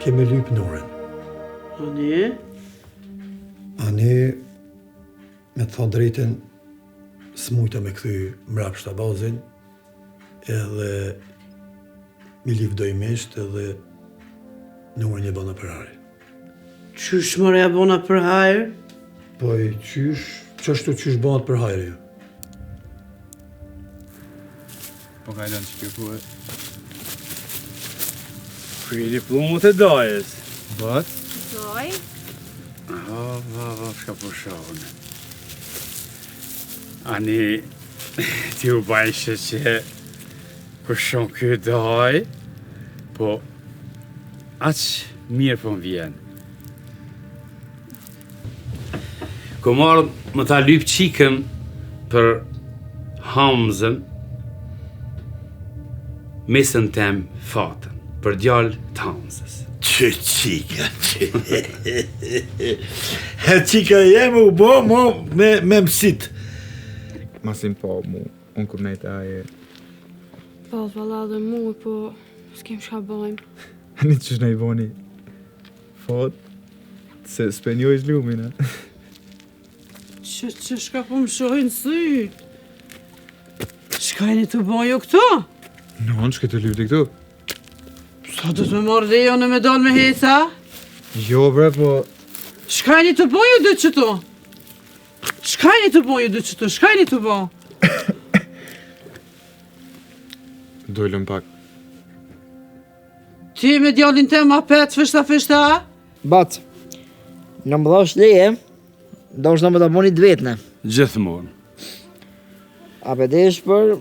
Ke me lypë Nurën. Ani? Ani, me të thonë drejtën, s'mujta me kthy mrapsht Abazin, edhe mi livdoj miqt edhe Nurën e bona për hajr. Qysh more ja bona për hajr? Po e qysh, qështu qysh bëhet për hajr jo? Po ka lënë që kjo ku e... Ku i diplomët e dajës? Bët? Daj? O, va, va, shka po shohën. Ani, ti u bajshe që ku shumë ky daj, po, aq mirë po më vjen. Kom ardhë me ta lypë çikën për Hamzën, mesën tem Fatën, për djalë të Hamzës. Që qika, që... E qika jeme u bo mo me, me mësit. Masin po mu, unë kum nejtë aje. Po, valla dhe mu, po s'kem shka bojmë. Ani qysh na i boni Fot Se s'pe njohësh Lumin a Që, që shka po më shohin syt? Shka jeni tu bo ju këtu? No, në shke të lypti këtu Sa do të me marrë lejo në me dalë me heca? Jo bre, po Shka jeni tu bo ju dy qëtu? Shka jeni tu bo ju dy qëtu? Shka jeni tu bo? Dojlëm pak Ti me djalin tem apet fishta fishta? Bac, në më dhash leje, do është në më të boni të vetne. Gjithmonë. A pe desh për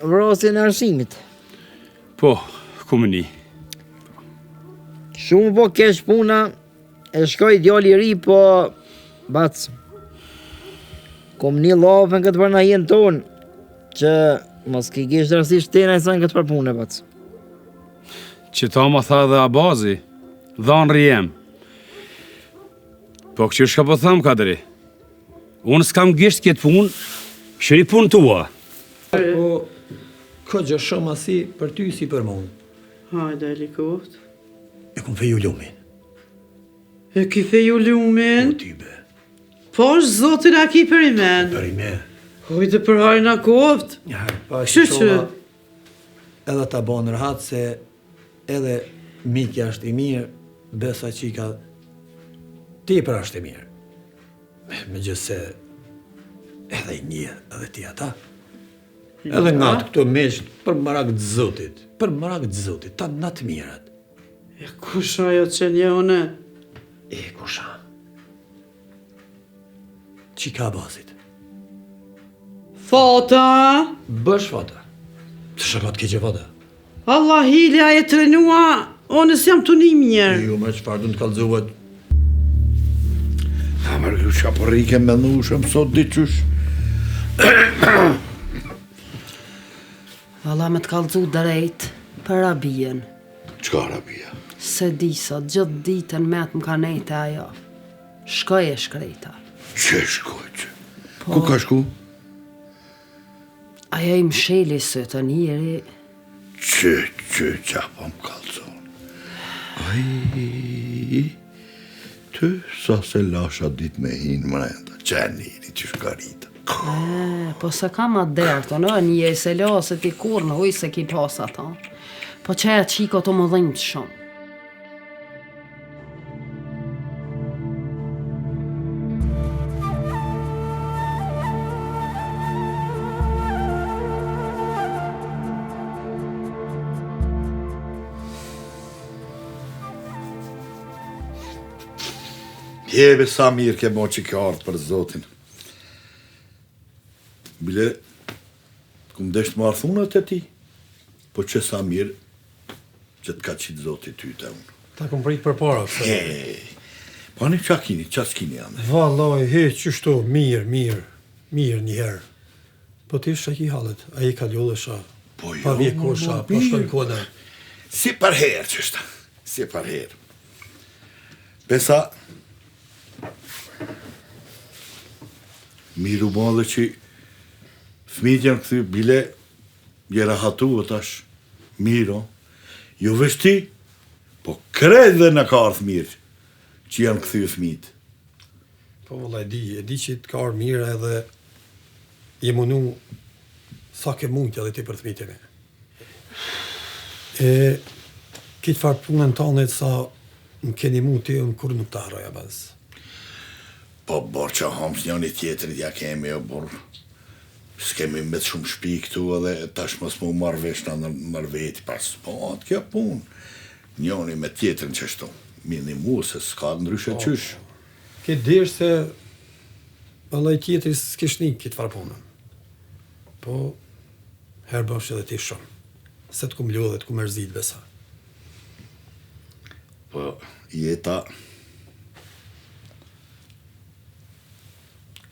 vrasjen e Arsimit. Po, ku më një. Shumë po kesh puna, e shkoj djali i ri, po bac, kom një llafe në këtë për nahijen tonë, që mos ki gisht rastësisht te naj sen këtë për punë, bac. Qëta ma tha edhe Abazi, dhanrri jem. Po këqyr shka po tham, Kadri. Unë s'kam gisht këtë punë, kqyri punë tua. Po, kogja shumë asi për ty si për mu. Hajde, helikopter. E kum feju Lumin. E ki feju Lumin? Po ty be. Po është zotin a ki për i men. Për i men. Hajde për hajr na koft. Njëherë, pa Kështu që? Edhe ta bon rahat se edhe mikja është i mirë, besa qika tepër është i mirë. Me gjithë se edhe i një, edhe ti ata. Edhe nga të këto miqt, për marak të zotit, për marak të zotit, ta në të mirat. E kush ajo që një une? E kush a? Qika Abazit. Fata! Bësh fata. Të shaka të keqe fata. Allah hili, a e trenua, unë s'jam të një mjerë. Jo, me çfarë du të kallëzohet. A mërë kjo qa po rrike me nushëm sot di qysh. Valla me të kallëzu drejt për Rabijen. Çka Rabia? Se di sot, gjithë ditën met më ka nejte ajo. Shkoj e shkreta. Që shkoj që? Po. Ku ka shku? Ajo i msheli sytë njeri. Që, që, qa po më kallëzon? Ai, ty sa se lasha dit me hinë mrenda, që e njeri që shkarita. E, po se kam atë derë, në një se la se ti kur në huj se ki pas ato. Po që e qiko të më dhimt shumë. Jebe sa mirë ke mo që ke ardhë për zotin. Bile, kum desht më ardhuna të ti, po që sa mirë që të ka qitë zoti ty të unë. Ta kom prit për para, pse? Hej, po ani qa kini, qa s'kini ane? Vallaj, he, qështu, mirë, mirë, mirë njëherë. Po ti shë ki hallet, a i kaljollesha, Po jo, pa vjekosha, mo, pa shkojnë mirë. koda. Si për herë qështa, si për herë. Besa, mirë u bo dhe që fëmijët janë këthy, bile, je rahatu o tash, mirë, o. Jo veç ti, Po krejtve na ka ardhë mirë që janë kthy fmijt. Po vëlla e di, e di që të ka ardhë mirë edhe je munu sa ke mujt edhe ti për fëmijët e mi. E këtë farë punën tane sa më ke nimu ti, unë kurrë nuk ta harroj Abaz. Po borxh Hamz njoni tjetrit ja kemi o burrë. S'kemi met shumë shpi këtu edhe tash mos me u marrë vesh na nër veti pa s'bohet kjo punë. Njoni me tjetrin qashtu. Mi nimu se s'ka ndryshe po, qysh. Ke dish se vëllai tjetri s'kish ni këtë farë punë. Po herë bësh edhe ti shumë. Se të kum lodhë, të kum mërzit besa. Po jeta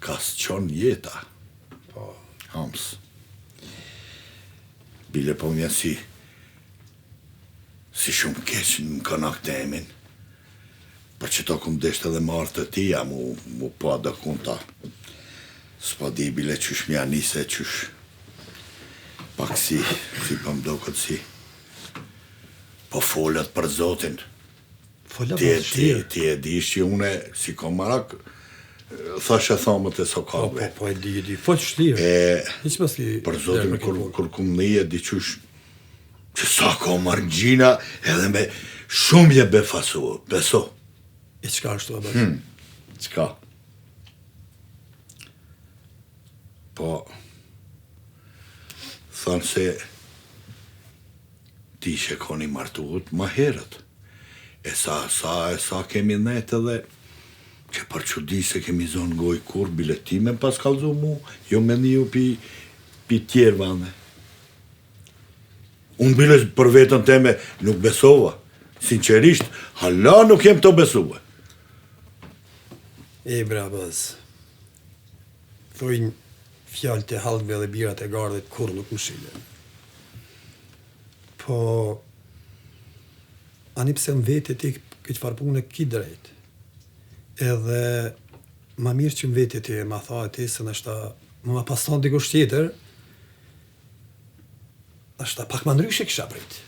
Ka s'çon jeta. Po. Hamz. Bile po m'vjen si si shumë keq në konak temin. Për qëto kum desht edhe me ardhë te ti, ja mu, mu pa dëkunta. S'po di bile qysh m'ja nise, qysh pak si, si po m'doket si. Po folet për zotin. Fola Ti, ti, ti e di që une si kom marak, thashethamet e sokakve. Po, po, po, e di, e di. Fol shlirë. E, Hiç mos ki për zotin, kur, kur kum ni e di qysh, që sa ka margjina, edhe me shumë je befasu, beso. E çka është të Hmm, çka? Po, thanë se Ti ishe kon i martuar ma herët. E sa, sa, e sa kemi nejt edhe, që për çudi s'e kemi zonë n'gojë kurrë, bile ti me pas kallzu mu, jo me niju pi, pi tjerëve ane. Unë bile për veten teme nuk besova, sinqerisht, hala nuk jem tu besue. E bre Abaz, thojnë fjalët e hallkëve dhe birat e gardhit kurrë nuk mshilen. Po, ani pse në vete ti këtë farë pune ki drejt. Edhe ma mirë që në vete ti e ma tha ti se nashta me ma pas thonë dikush tjetër, nashta pak ma ndryshe kisha prit.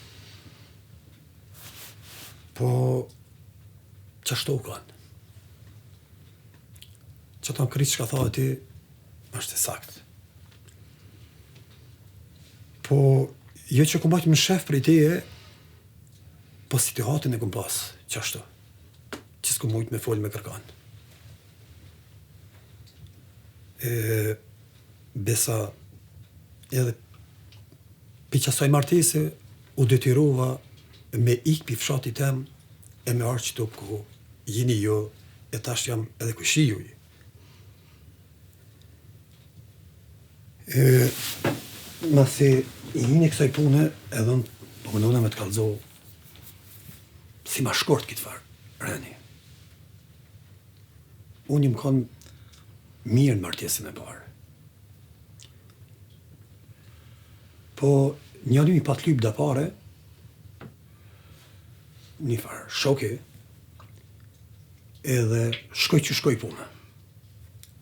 Po, qashtu u kanë? Qato krejt çka tha ti, është e saktë. Po, jo që kum bajt mshef prej teje, po situatën e kum pas, qashtu, që s'kum mujt me fol me kërkan. E, besa, edhe pi qasaj martese, u detyrova me ik pi fshatit tem e me ardhë qëtu ku jeni ju, e tash jam edhe kojshi juj. E, masi i hini kësaj pune, edhe unë po mendona me të kallzu si ma shkurt këtë farë reni. Unë jam konë mirë në martesën e parë. Po njëri mi pat lyp do pare, një farë shoki, edhe shkoi që shkoi puna.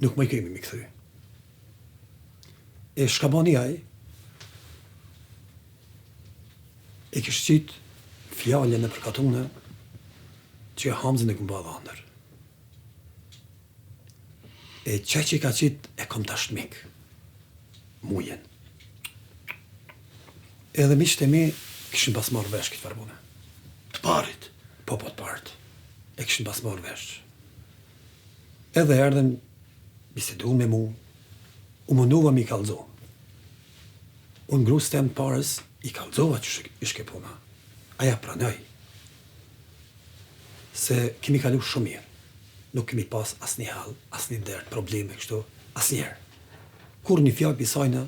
Nuk më i kemi mi kthy. E shka bani ai? E kish qitë fjalën nëpër katune që Hamzën e kum ba dhandër. E qaj që i ka qitë e kom tash mik. Mujën. Edhe miqtë e mi kishin pas marrë vesh këtë farë pune. Të parit? Po, po, të parit. E kishin pas marrë vesh. Edhe erdhën, biseduan me mu, u munova me i kallzu. Unë grus tem të parës i kallzova qysh ishke puna. Aja pranoi. Se kemi kalu shumë mirë. Nuk kemi pas asnjë hall, asnjë dert, probleme kështu, asnjëherë. Kurrë një fjalë pi sajna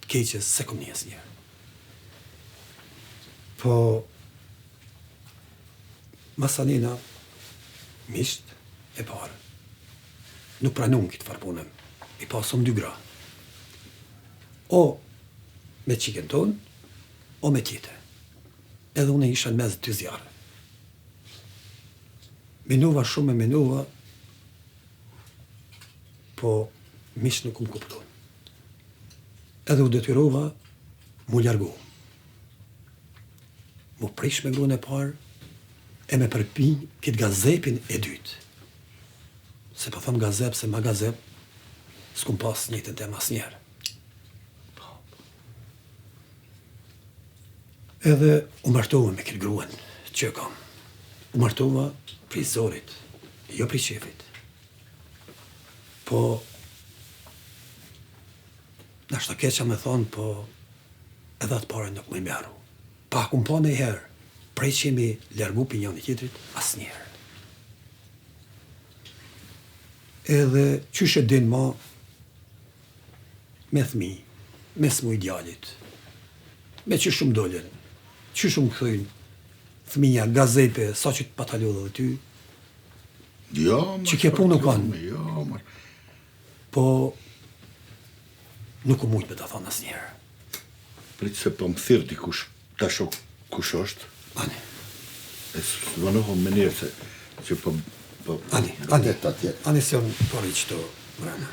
të keqe s'e kom ni asnjëherë. Po Masanena miqt e parë nuk pranun këtë farë pune, i pasëm dy gra. O me çikën tonë, o me tjetër. Edhe unë isha në mes dy zjarreve. Menova shumë e menova, po miqt nuk më kuptun. Edhe u detyrova mu largu. Mu prish me gruan e parë. E me përpi këtë gazepin e dytë. Se po thom gazep, se ma gazep, s'kum pas n'jetën tem asnjëherë. Po. Edhe u martova me këtë gruen që e kam. U martova prej zorit, jo prej qefit. Po, nashta keq me thonë, po edhe atë pare nuk muj me harru. Pa kum pa ndonjëherë, prej që jemi largu prej njoni tjetrit, asnjëherë. Edhe qysh e din ma, me thmi, me smuj djalit, me qysh shumë dolën, qysh shumë kthyn, thmija, gazepe, sa që të pata lodhë edhe ty, Jo, që kjo punë nuk kanë. Jo, më. Po, nuk u mujtë me ta thonë asnjëherë. Prit se po më thirr dikush, ta shoh kush është. Ani. E s'vonohem menjëherë se që po po Ani, ani, atje. Ani se unë po rri qëtu mrena.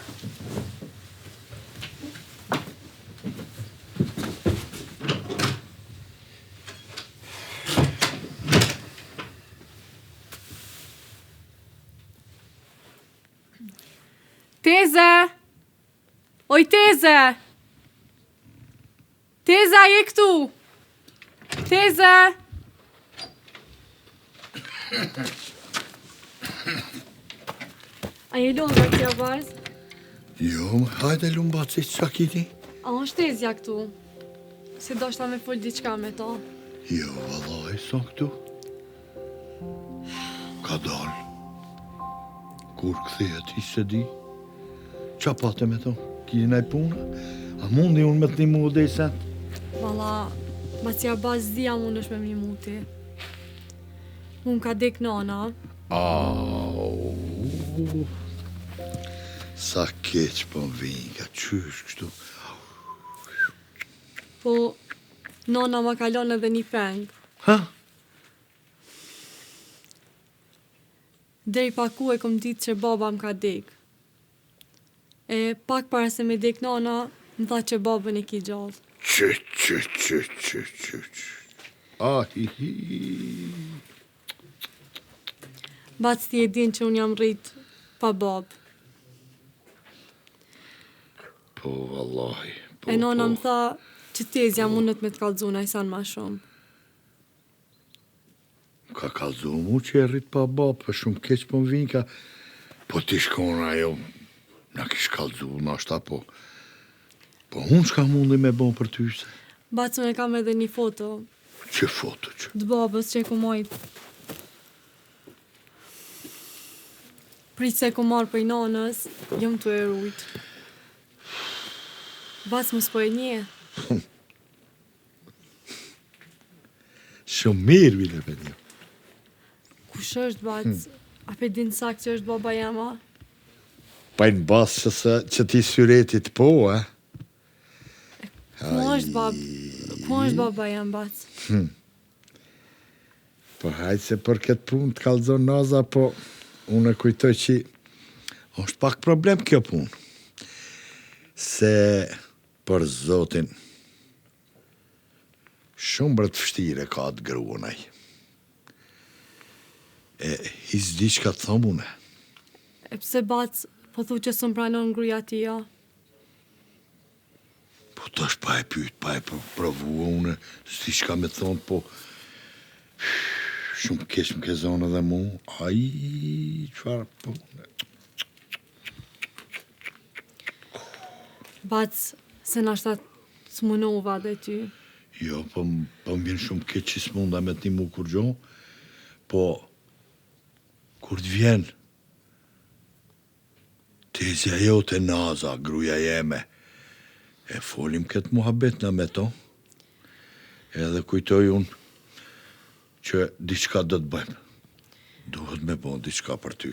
Teze! Oj teze! Teze, a je këtu? Teze! A je lodhë baci Abaz? Jo, më hajde lumbaci, ça ki ti? A është tezja këtu? Se doshta me fol diçka me to. Jo, vallaj, s'o këtu. Ka dalë. Kur kthehet, hiç s'e di. Ça pate me to? Ki naj punë? A mundi unë me të nimu dej sen? Valla, baci Abaz s'di a mundesh me m'nimu ti. Mu më ka dek nana. Au, sa keq po më vinka, qysh kështu? Po, nana ma ka lon edhe një peng. Ha? Deri pak kohë e kom ditë që baba më ka dek. E pak para se me dek nana, më tha që babën e ki gjallë. Që, që, që, që, që, që. Ah, hi, hi. Bac ti e din që unë jam rrit pa babë. Po, vallahi. Po, E nana po. më tha që tezja mundet me të kallzu naj sen ma shumë. Ka kallzu mu që je rrit pa babë, po shumë keq po më vinka. Po t'ish kon ajo, na kish kallzu, nashta po. Po unë çka mundi me bo për ty se? Bac unë e kam edhe një foto. Që foto që? Të babës që e ku majt. Prit se e ku marrë prej nanës, jam tu e rujt. Bac mos po e njeh. Shumë mirë, bile pe një. Kush është bac? Hmm. A pe din sakt që është baba jem a? Pa në bazë që, se, që ti syretit po, e? Ku është bab? Ku është baba jem bac? Hmm. Po hajt se për këtë punë të kallzon Naza, po unë e kujtoj që është pak problem kjo punë. Se Për zotin shumë bre të vështirë e ka atë gruan ai. E hiç s'di çka të thom une. E pse bac po thu që s'më pranon gruja e tij a? Po tash pa e pyet, pa e provu une, s'di çka me të thonë, po shumë keq më ke zonë edhe mu. Ai, çfarë po. Bac, se nashta të munova dhe ty. Jo, po, po më vjen shumë keq që s'munda me të nimu kurgjo, po kur të vjen tezja jote Naza, gruja jeme, e folim këtë muhabet na me to, edhe kujtoj unë Që diçka do të bëjmë. Duhet me bo diçka për ty.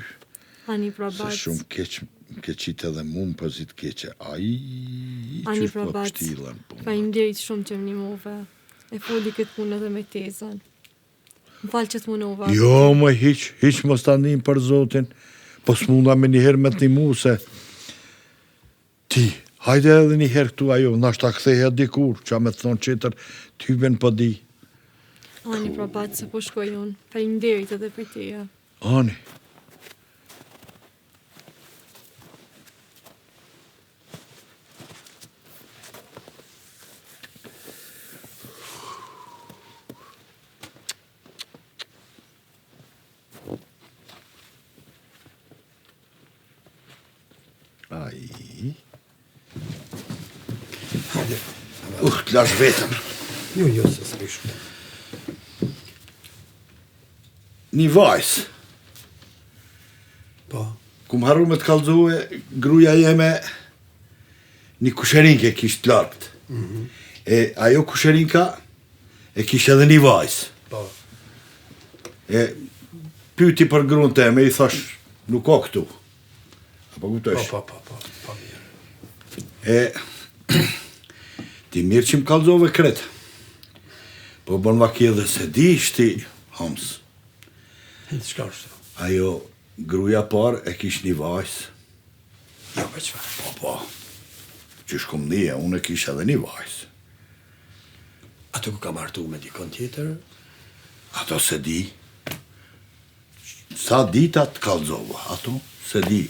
Ani pra bac. Se shumë keq më ke qitë edhe mu në pozitë keqe. Ai, Ani qysh pra po bac. pështillen punë. Faleminderit shumë që më nimove. E foli këtë punë edhe me tezen. Më fal që të munova. Jo, më hiq, hiq mos ta nin për zotin. Po s'munda menjëherë me të nimu se Ti, hajde edhe një herë këtu ajo, nashta kthehet dikur, ça me të thonë qetër, ty ben po di. Ani pra bacë se po shkoj unë. Faleminderit edhe për teje. Ani. Ai. Hajde. Uh, të lash vetëm. Jo, jo, se s'po shkoj. Një vajzë. Po. Kum harru me të kallzue, gruja jeme një kusherinke kishtë të largët. Mm -hmm. E ajo kusherinka e kishte edhe një vajzë. Po. E pyti për grun teme, i thash, nuk o këtu. A po kuptojsh? Po, po, po, po, po mirë. E, ti mirë që më kallzove kret. Po bon vaki edhe s'e dish ti, Homs. Çka është? Ajo gruja parë e kish një vajzë. Jo, po çfarë? Po, po. Qysh kom nie, unë e kish edhe një vajzë. Ato ku ka martu me dikon tjetër? Ato s'e di. Sa dita të kallzova, ato s'e di.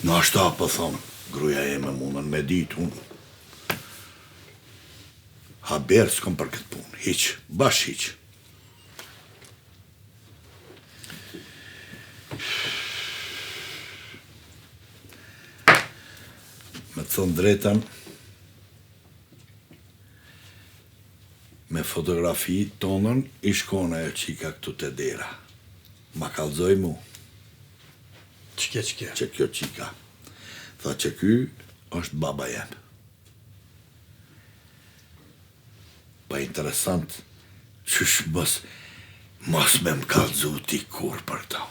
Nashta po thom, gruja jeme mundën me ditë, unë. Haber s'kom për këtë punë, hiq, bash hiq. Me të thonë drejtën, Me fotografi tonën ish kon ajo çika këtu te dera. Ma kallzoi mu. Ç'ke ç'ke? Që kjo çika. Tha që ky është baba jem. Pa interesant qysh mos mos me më kallzu ti kurrë për to.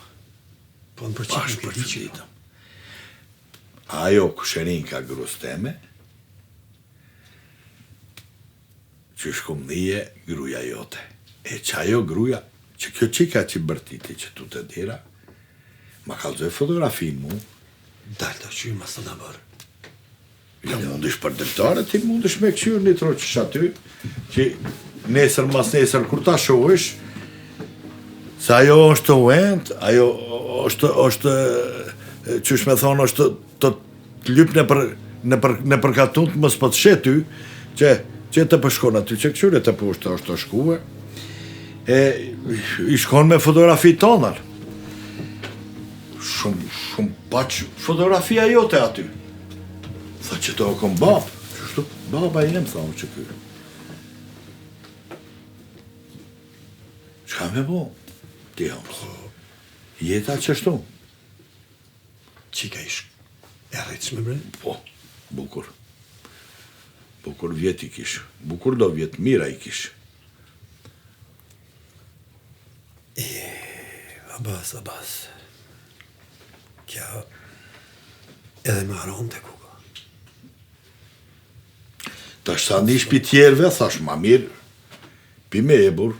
Po në për çka nuk e di që. Ajo kusherinka grus teme, Qysh kum nie gruja jote. E qajo gruja, që kjo çika që bërtiti qëtu te dera, ma kallzoi fotografinë mu. Dal ta kqyr mos të na bërë. Jo mundish për dritare, ti mundish me kqyr një troç aty, që nesër mas nesër kur ta shohish, se ajo është të uent, ajo është, është, qysh me thonë, është të Të lyp nëpër nëpër nëpër katund mos po të sheh ty, që që të po shkon aty që kqyre të poshtë është të shkue. E i shkon me fotografi tonën. Shumë shumë paç fotografia jote aty. Tha që të o kom babë, qështu baba jem, tha unë që ky. Çka me bo? Ti jam. Jeta qështu. Çika ish e rritshme bre? Po, bukur. Bukur vjet i kish. Bukur do vjet mira i kish. E, Abas, Abas. Kja edhe me harronte ku ka. Tash sa nish pi tjerve, thash ma mirë, pi me e burr,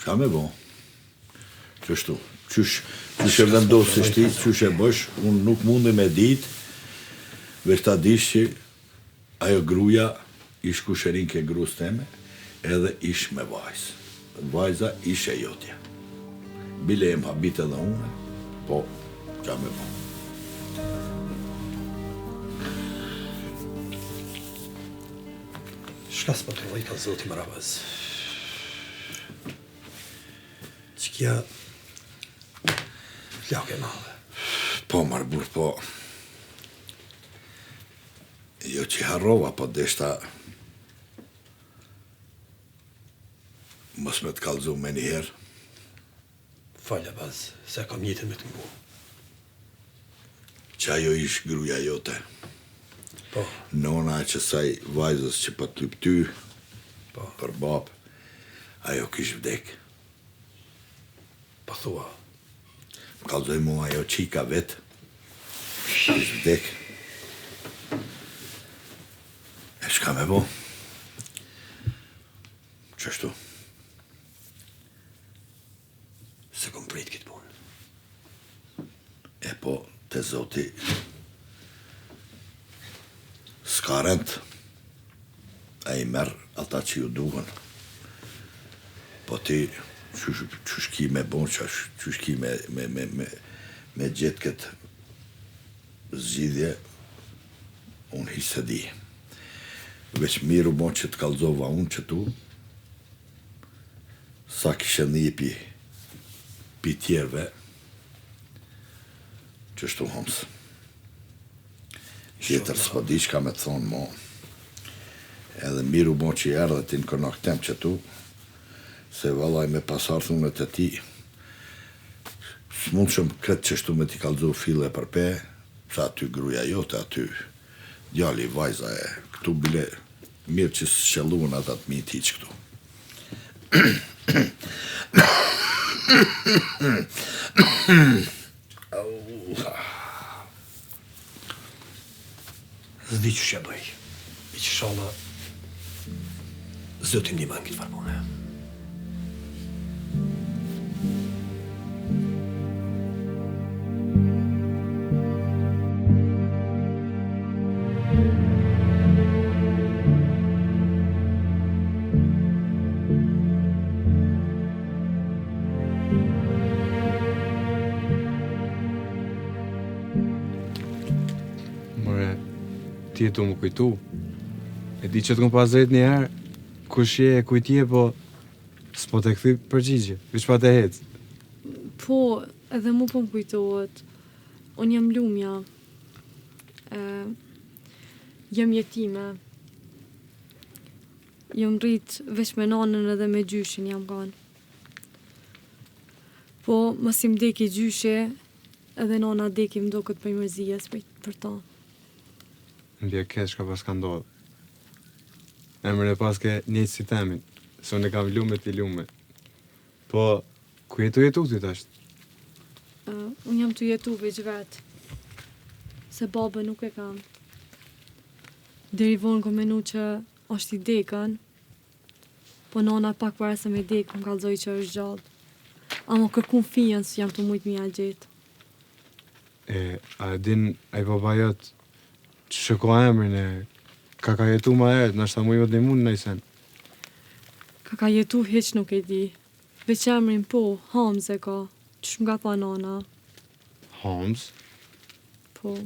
çka me bo? Qështu, qysh, qysh e vendosish ti, qysh e bësh, unë nuk mundi me dit, veç ta dish që ajo gruja ish kusherinke e grus teme, edhe ish me vajzë. Vajza ish e jotja. Bile jem habit edhe une, po, qa me bo. Shka s'po të ka zoti more Abaz? Qikja flakë e madhe. Po, marë burr, po... Jo që harrova, po deshta... Mos me të kallzu menjëherë. Fal, Abaz, se kam jetën me të ngu. Që ajo ish gruja jote. Po. Nona e qësaj vajzës që po të lyp ty, po. për babë, ajo kish vdek. Po thua. Më kallzoi mua ajo çika vetë, kish vdek. E çka me bo? Qështu? S'e kom prit këtë punë. E po, te zoti, s'ka rend, ai merr ata që ju duhen. Po ti... Qysh, qysh ki me bo, qysh, qysh ki me, me, me, me, me gjetë këtë zgjidhje, unë hiç s'e di. Veç mirë u bo që të kallzova unë qëtu, sa kishe ni pi, pi tjerve, qështu Hamz. Tjetër s'po di çka me të thonë mo. Edhe mirë u bo që erdhe ti në konak tem qëtu, se vallaj me pas ardhë unë te ti, s'mundshëm këtë qështu me t'i kallzu fill e për pe, se aty gruja jote, aty djali, vajza e, këtu bile mirë që s'qëlluen ata të mitë hiç këtu. S'di qysh ja bëj. Ishalla Zoti m'ndihmon këtë farë pune. More, ti je tu m'u kujtu. E di që të kom pas drejt një herë, kush je e kujt je, po s'po të kthy përgjigje, veç pa të hec. Po, edhe mu po më kujtohet. Unë jam Lumja. E, jam jetime. Jam rrit veç me nanën edhe me gjyshin jam kanë. Po, masi m'deki gjyshi, edhe nana deki më doket prej mërzisë për, për ta. Më vjen keq çka paska ndodhë. Emrin e paske njëjtë si temin, se unë e kam Lume ti Lume. Po, ku je tu jetu ti tash? Uh, unë jam tu jetu veç vetë, se babën nuk e kam. Deri vonë kom menu që është i dekën, po nana pak para se me dekë më kallzoi që është gjallë. Amo kërkun fijën s'jam tu mujtë me ja gjetë. E, a e din ai baba jot qysh e ka emrin e ka ka jetu ma herët, nashta muj me t'nimu në naj sen. Ka ka jetu hiç nuk e di. Veç emrin po, Hamzë e ka, qysh më ka tha nana. Hamzë? Po.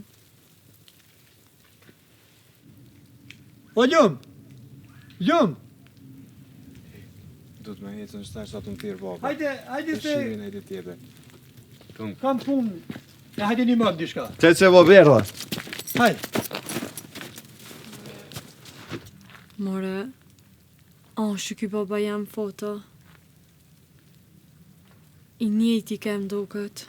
O Lum! Lum! Do të më ecën shtash sa të më thirr baba. Hajde, hajde se Shirin e ditë tjetër. kam punë. E hajde një më diçka. Qe qe bo berra. Hajde. More, a është ky baba jem n'foto? I njëjti ke më duket.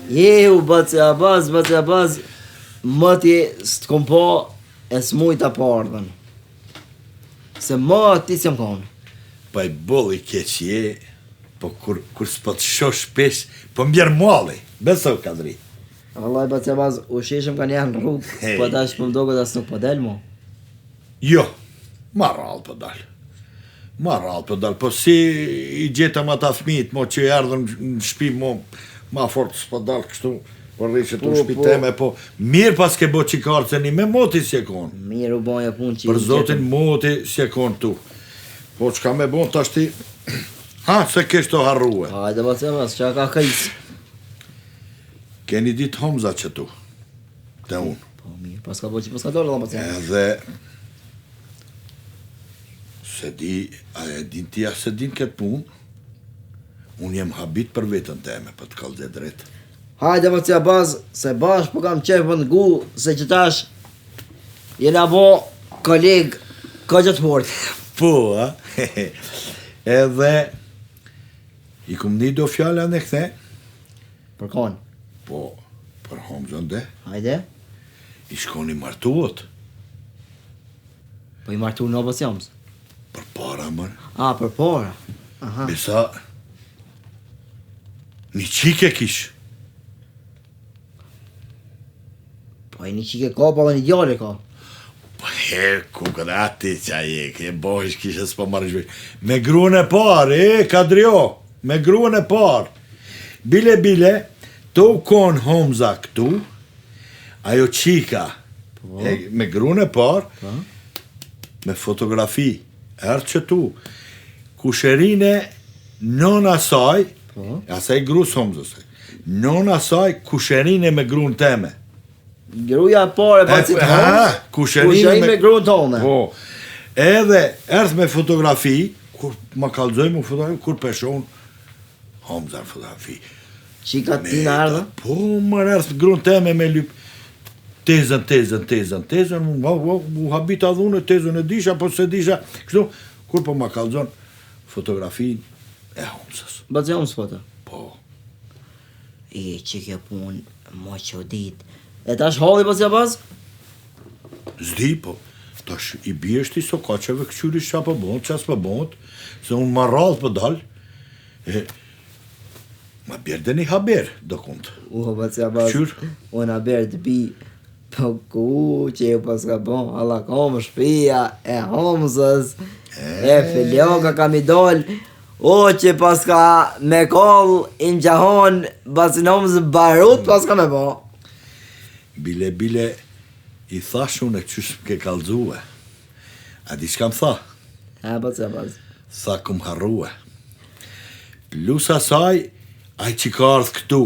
Jehu, baci Abaz, baci Abaz, moti s'të kom pa e s'mujta pa ardhën. Se moti s'jam konë. Pa i boll i keq je, po kur, kur s'po të shoh shpesh, po m'bjer malli, beso Kadri. Vallai baci Abaz, u sheshëm ka njerë në rrugë, Hey. po tash po m'doket as nuk po del mo. Jo, ma rrallë po dal. Ma rrallë po dal, po si i gjetëm ata fëmijët mo që erdhën në shtëpi mo, ma fort s'po dal kështu, po rri që tu Po, në shtëpi po. teme, po mirë pas ke bo që ka ardhë se një me moti s'je konë. Mirë u bonja punë që Për i zotin gjetëm. moti s'je konë tu. Po çka me bon tash ti? Ha, se kesh të harrue. Hajde baci Abaz, qa ka kajs? Keni ditë Hamza që tu, te unë. Po mirë, pas ka bo që pas ka dorë, baci Abaz. Edhe se di, a e din ti a se din këtë punë, unë jem habit për vetën teme, për të kallë drejt. Hajde baci Abaz, se bash po kam qef për ngu, se që tash jena bo koleg ka gjë të fort. Po, a? Edhe i kum një do fjalla në këthe, Për konë? po, për Hamzën dhe, Hajde. i shkoni martuot, Po i martu në baci Hamzë. për para mërë, A, për para. Aha. Besa, një qike kish, Po ai një qike ka, po edhe një djalë ka. Po her, ku këtë ati që a je, ke bohish kishe s'po marrësh vesh. Me gruën e parë, e, Kadrio, me gruën e parë. Bile, bile, tu konë Homza këtu, ajo qika, po. e, me gruën e parë, po. me fotografi, erdh qëtu, kusherinë nona saj, po. asaj grus Homzës, nona saj kusherinë me gruën teme. Gruja e parë e bacit Homzës, kusherinë me, me gruën tone. Po, edhe erdh me fotografi, kur ma kallzoi mu fotografi, kur pe shoh Homza në fotografi. Qika tina erdhë? Po, më erdh gruën teme me lyp. Tezën, tezën, tezën, tezën, u, u, u habita dhe unë, tezën e disha, po s'e disha, kështu, kur po ma kallzon fotografinë e Homzës. Baci Homzës po të? Po. E, që kjo punë, mo që dit. E tash halli baci Abaz? S'di, po, tash i biesh ti sokaqeve këqyrish ça po bohet, ça s'po bohet, se unë ma rrallë po dal, e, ma bjer dhe një haber, dokund. U, baci Abaz, Këqyr? unë haber të bi, po ku që ju paska bo, alla kom shpia e Homzës, e fljoka ka mi dol, o që paska me koll në xhahon, bacin Homzë barut paska me bo. Bile, bile, i thash unë qysh më ke kallzue. A di çka më tha? Ha, baci Abaz. Tha kum harrue. Plus asaj, ai që ka ardhë këtu,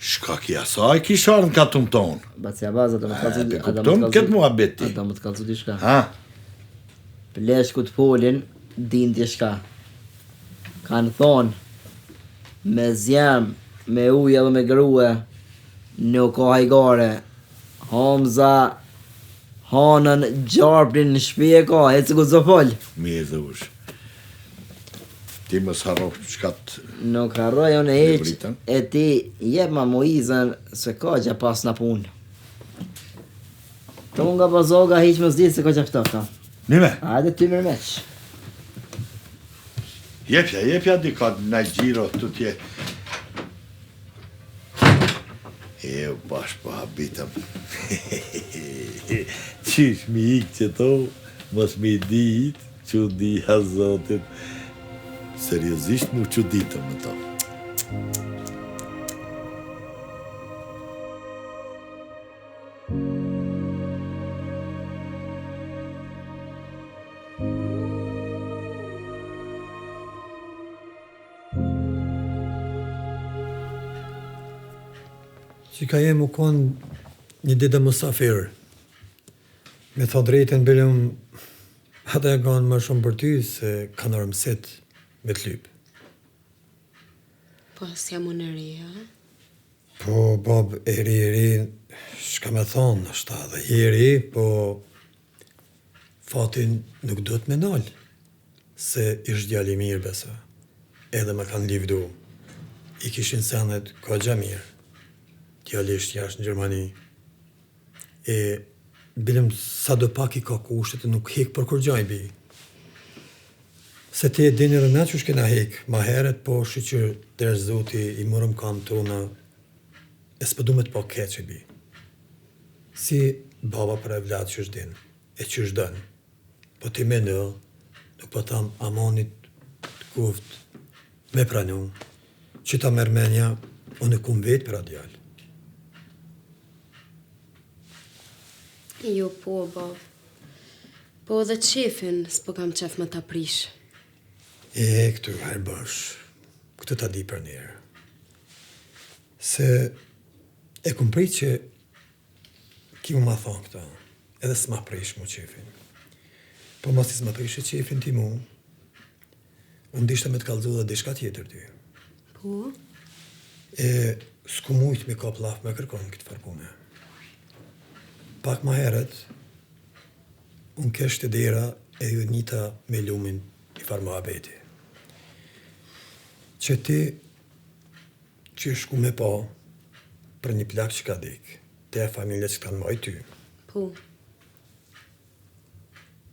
shkak i asaj kish ardhë në katun tonë. Baci Abaz, a do më të kallzu... E, pe kupton këtë muhabet ti? A do më të kallzu diçka? Ha? Pleqtë folin, din diçka. Kanë thonë, me zjem, me ujë edhe me grue, nuk ka hajgare. Hamza, hanën, gjarpnin në shpi e ka, e guxo fol. Mirë dhush. Ti mos harro çka të Nuk harroj unë hiç, Livritën. e ti jepma Moizën se ka gja pas në punë. Tu nga bazoga hiç mos di se ka gja ftohta. Nime. Hajde ty mirë meq. Jepja, jepja dika në gjiro të tje. E, bash po habitëm. Qysh mi ikë që to, mos mi dit, çudia zotit. Seriozisht mu çuditëm me to. Qika jem u kon një ditë musafir. Me thanë drejtën bilem ata e kanë më shumë për ty se kanë rëmsit me të lypë. Po, s'jam unë e re, a? Po, bab, e ri, e ri, shka me thonë, është edhe je e ri, po fatin nuk duhet me nalë, se ish djalë i mirë, besa, edhe më kanë livdu, i kishin senet kogja mirë, djali është jashtë në Gjermani, e bilem sado pak i ka kushtet e nuk hek për kurgja i bi. Se ti e din edhe na qysh kena hek ma herët, po shyqyr deri zoti i morëm kamt tona e s'po du me të pa keq e bi. Si baba për evlat qysh din e qysh don. Po ti mendo, nuk po tham amanit t'kuft me pranu, që ta merr menja, unë kum vet për atë djalë. Jo, po, babë. Po edhe qefin, s'po kam qef me ta prish. E, këtu hajr bësh, këtë ta di për njerë. Se e kum prit që ki mu ma thonë këta, edhe s'ma prish mu qefin. Po masi s'ma prishe qefin ti mu, unë dishta me të kallzu dhe diçka tjetër ty. Po? E s'ku mujt me kap llaf me kërkon këtë farë pune. Pak ma herët, unë kesh te dera e ju nita me lumin i farë muhabeti. Që ti që shku me pa për një plak që ka dek, te e familja që kanë majt ty. Po.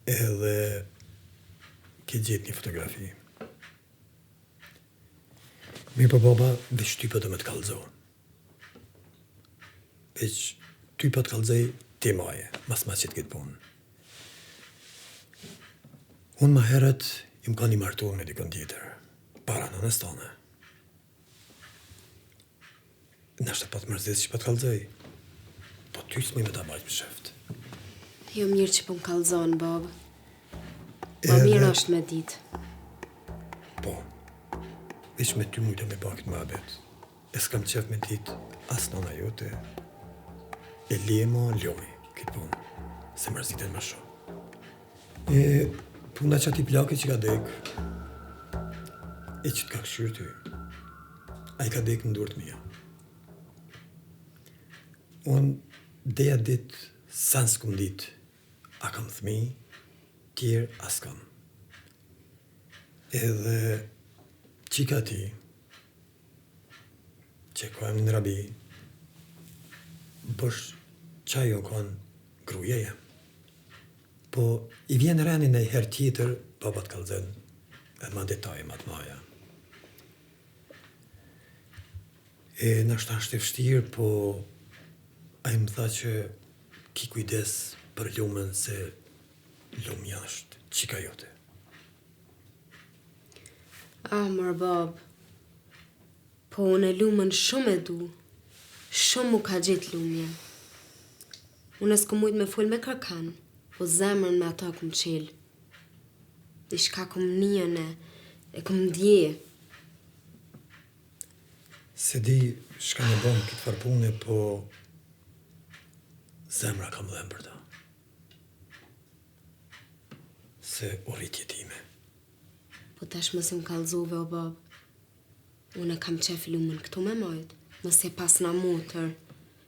Edhe ke gjetë një fotografi. Mirë po baba, veç ty po do me të kallëzo. Veç ty po të kallëzoj. Ti maje, mos ma qit këtë punë. Unë ma herët jam kanë i martuar me dikon tjetër, para nënës tane. Nashta po të mërzit që po të kallzoj, po ty s'muj me ta majtë msheft. Jo mirë që po më kallzon, babë. Ma mirë është me ditë. Po, veç me ty mujta me ba këtë muhabet. E s'kam qef me ditë as nana jote, e le ma Lumi këtë punë, se mërziten më shumë. E puna e qatij plaki që ka dek, e që të ka kqyrë ty, ai ka dek në duart mija. Unë deri at ditë sen s'kum ditë, a kam thmi, tjerë a s'kam. Edhe qika e tij, që ka emnin Rabi, bash qajo kanë gruja jem. Po, i vjen reni naj herë tjetër, baba të kallzon, e ma detaje ma të maja. E nashta është e vështirë, po ai më tha që ki kujdes për Lumën se Lumja është qika jote. Ah, mor babë, po unë Lumën shumë e du, shumë mu ka gjetë Lumja. Unë s'kum mujtë me fol me kërkan, po zemrën me ato e kum çelë. Diçka kum nie e, e kum ndje. S'e di çka me bo në këtë farë pune, po zemra ka më dhemb për ta. Se u rrit jetime. Po tash masi m'kallzove o babë. Unë e kam qef Lumën këtu me majt, mos e pasna motër.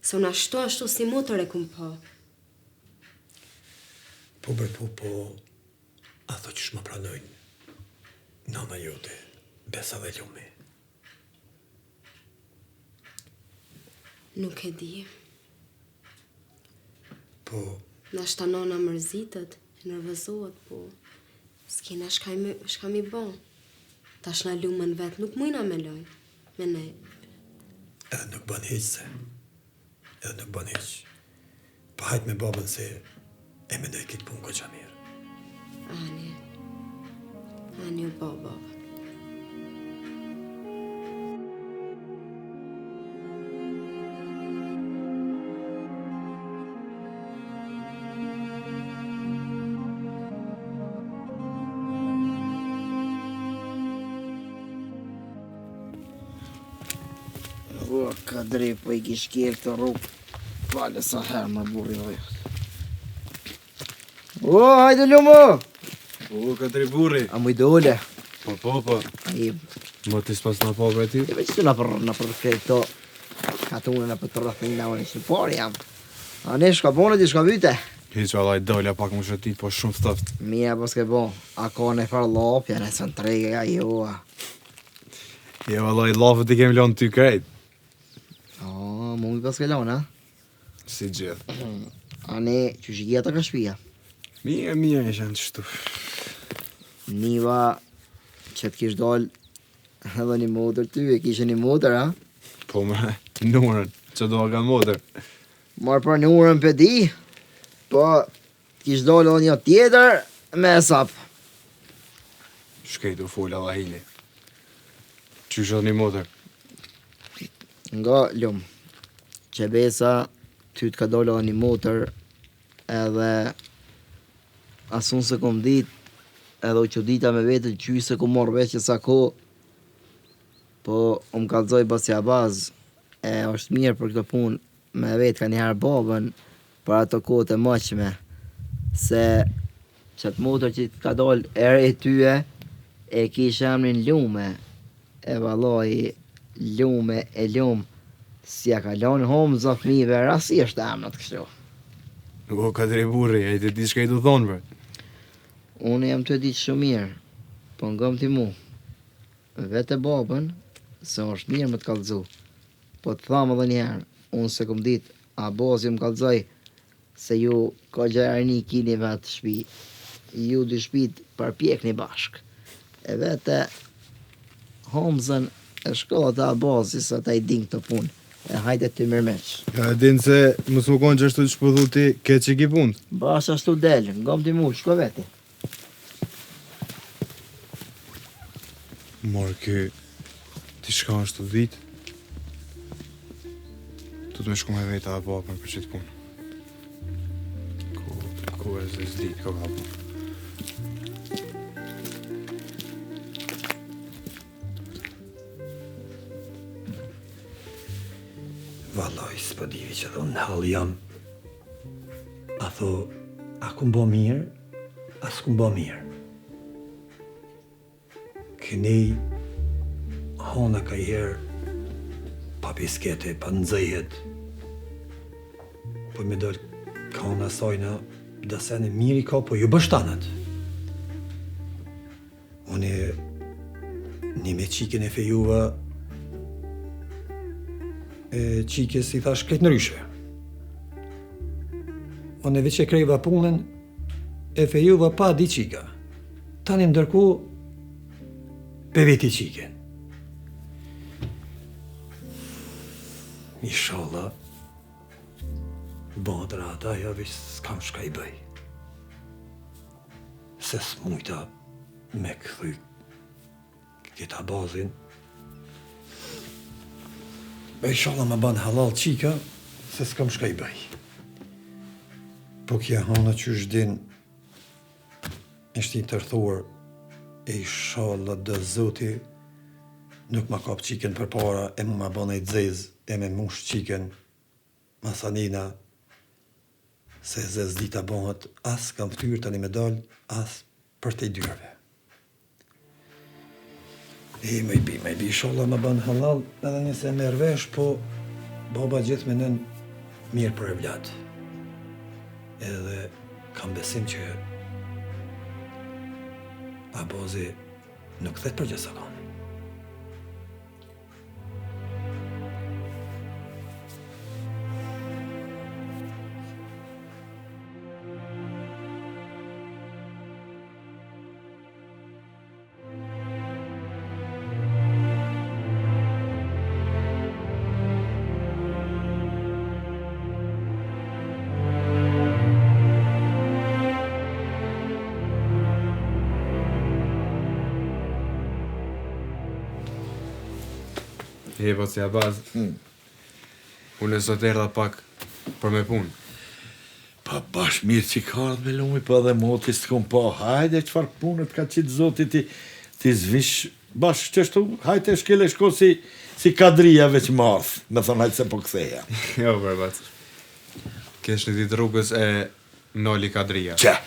Se unë ashtu ashtu si motër e kum pa. Po bre po po a thu qysh ma pranojnë nana jote, Besa dhe Lumi. Nuk e di. Po... Nashta nona mërzitet, e nervozohet, po... S'kena shka, me, shka mi bo. Tash na Lumën vetë nuk mujna me lon, me ne. Edhe nuk bën hiq se. Edhe nuk bën hiq. Po hajt me babën se e mendoj këtë punë goxha mirë. Ani. Ani u bo, baba. O, Kadri, po i kish kjerë këtë rrugë. Pale sa herë më burri vëjët. O, hajde Lumo! O, Kadri burri. A muj dole? Po, po, po. Ai, Mo ti s'pas na po bre ti? e veç të nëpër, nëpër krejt katune nëpër të rrethina, unë që parë jam. A ne shka bone ti shka vyte? Hiq vallai dola pak më shëtit, po shumë ftoft. Mirë paske bo, a ka në farë llapja, në së në trege, a jo, a. Jo vallai llafët i kemi lënë ty krejt. O, mu mi paske lënë, a? Si gjithë. A ne, qysh i ki ata ka shpia? Mirë, mirë, isha në qështu. Niva, që të kish dal edhe një motër ty, e kishe një motër, a? Po më, Nurën, që do ka motër. Marë për Nurën pe di, po të kish dal edhe një tjetër me hesap. Shkej të fol Allahili. Qysh edhe një motër? Nga Lum, që besa ty të ka dal edhe një motër edhe as unë s'e kom dit edhe u çudita me vete qysh s'e kom marrë vesh që sa kohë po um kallzoi baci Abaz e është mirë për këtë punë me vet kanjëherë babën për ato kohët e moçme se qat motër që të ka dalë e re tyje e kish emrin Lume e vallai Lume e Lum s'ja ka lon Homza fëmijëve rastisht emrat kështu. O Kadri burri, a je tu ditë çka je tu thonë bre. Unë jam tu e ditë shumë mirë, po ngom ti mu. Vete babën, se është mirë me të kallxu. Po të tham edhe një herë, unë s'e kom ditë, Abazi më kallxoi se ju koxha e rini kini vetë shpi, ju dy shpit përpjekni bashkë. E vete Homzën e shko te Abazi se ata i din këto punë. E hajde ty mirëmeq. Ja e din se mos me konë qashtu që po thu ti, keq i ki punë. Bash ashtu del, ngom ti mu, shko veti. Mor ky, diçka është tu ditë. Duhet me shku me vetë edhe babën për qitë punë. Ku, ku e zë s'di, ka ka punë. Vallaj, s'po di që dhe unë në hall jam. A tho, a kum bo mirë, a s'kum bo mirë. Kënej, hona ka i herë, pa piskete, pa nxehet, po me dalë ka hona sajna, do sene mirë i ka, po ju bështanët. Unë një me qikën e fejuva e qikës i thash krejt ndryshe. Unë veç e krejva punën e fejuva pa di qika. Tani ndërkohë pe veti qikën. Ishalla, bëhet rahat ajo, veç s'kam shka i bëj. Se s'mujta me kthy këtë Abazin. E ishalla ma ban hallall qika, se s'kam shka i bëj. Po kja hona qysh din, është i tërthor, e ishalla do zoti, nuk ma kap qikën përpara, e mu ma ban e zezë, e me mush qikën, masanina, se zezë dita bëhet, as kam ftyrë tani me dal, as përtej dyerve. E, më i bi, më i bi, ishalla më ban hallall, edhe nëse e merr vesh, po baba gjithë menon mirë për evlad. Edhe kam besim që Abazi nuk thet për gjithë E, po si Abaz. Hmm. Unë sot erdha pak për me punë. Pa bash mirë që ka ardhë me lumi, po edhe moti s'të kom pa. Hajde, çfarë punë të ka qitë zoti ti, ti zvish, bash qështu, hajde shkel e shko si, si Kadria veç marth, me thonë hajde se po ktheja. Jo, për bac. Kesh një ditë rrugës e noli Kadria. Që?